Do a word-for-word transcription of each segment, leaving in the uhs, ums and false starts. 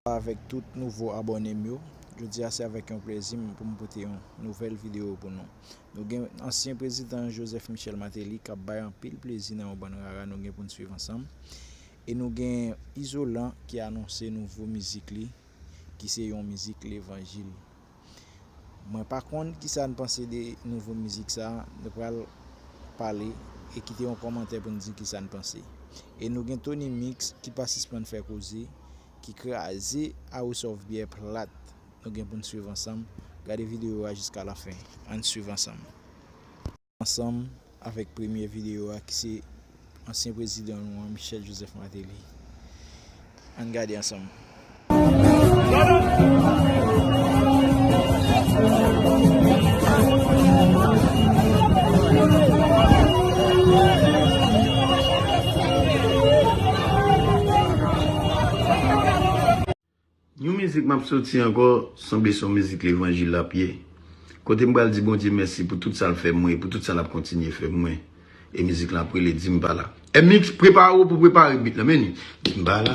Avèk tout nouvo abòne m yo, jodi a se avèk yon plezi m pou m pote yon nouvèl videyo pou nou. Nou gen ansyen prezidan Joseph Michel Martelly k ap bay anpil plezi nan yon bann rara nou gen pou n swiv ansanm. E nou gen Izolan ki anonse nouvo mizik li, ki se yon mizik levanjil. Mwen pa konn kisa n panse de nouvo mizik sa, nou pral pale e kite yon kòmantè pou n di kisa n panse. E nou gen Tony Mix ki pa sispann fè koze, ki kraze House of Beer plat. Nou gen pou n swiv ansanm. Gade videyo a jiska lafen. Ann swiv ansanm. Ansanm avèk premye videyo a ki se ansyen prezidan nou an, Michel Joseph Martelly. Ann gade ansanm. Yon mizik m ap soti ankò, sanble se yon mizik levanjil l ap ye. Kote m pral di Bondye mèsi pou tout sa l fè mwen e pou tout sa l ap kontinye fè mwen. E mizik lan ap rele Di m pa la. M X, prepare w pou prepare beat lan, men li. Di m pa la,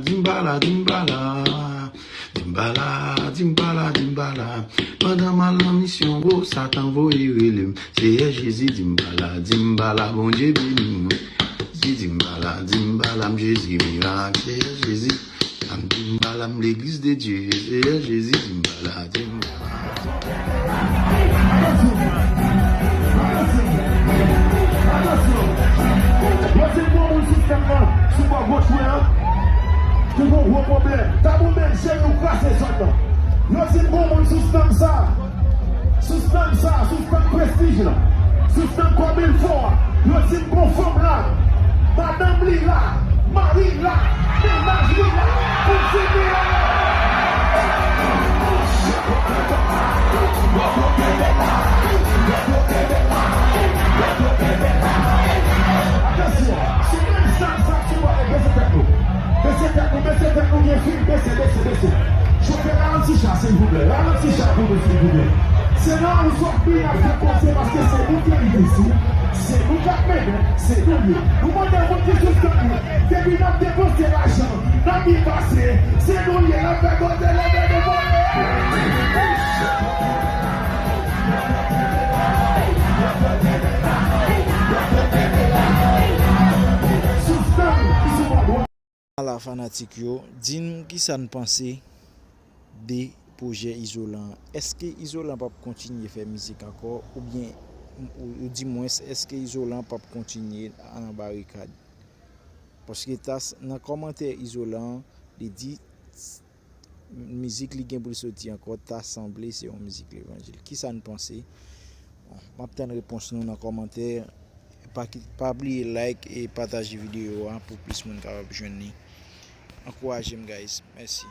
di m pa la, di m pa la. Di m pa la, di m pa la, di m pa la. Pandan m al nan misyon, gwo Satan voye rele m. Seyè Jezi, di m pa la, di m pa la, Bondye beni m. Di, di m pa la, di m pa la, m Jezi mirak, Seyè Jezi. Di m pa la, m legliz de Dye, Seyè Jezi, di m pa la, di m pa la. Atansyon! Atansyon! Atansyon! Yo di m gon moun sou stèp lan, sou bò goch mwen an, ki gon gwo pwoblèm. Tabou menm, se nou kraze zòn nan. Yo di m gon moun sou stèp sa. Sou stèp sa, sou stèp prestij la, sou stèp kòb enfo a, yo di m gon fanm la, madanm li la, mari l la, mennaj li la, pou di li la. Atansyon, sou menm sa, sa, sou bò, e bese tèt nou. Bese tèt nou, bese tèt nou, byen fin, bese, bese, bese. Chofè, ralanti cha, silvouplè. Ralanti cha pou nou, silvouplè. Se nan House of Beer n ap fè kòmsi paske se nou ki rive isi. Se nou k ap mennen, se nou ye. Nou mande moun ki sou stèp nou. Depi n ap depanse lajan, n ap byen pase. Se nou ye, n ap fè koze, leve nou vole. Sou stèp ki sou bò dwat. Ala fanatik yo, di n kisa n panse de pwojè Izolan an. Èske Izolan p ap kontinye fè mizik ankò, oubyen, ou, ou dimwens, èske Izolan p ap kontinye nan barikad? Paske ta s-, nan kòmantè Izolan an, li di s-, mizik li gen pou l soti ankò ta sanble se yon mizik levanjil. Kisa n panse? Bon, m ap tann repons nou nan kòmantè. Pa ki-, pa bliye like e pataje videyo a pou plis moun kapab jwenn li. Ankouraje m, guys. Mèsi.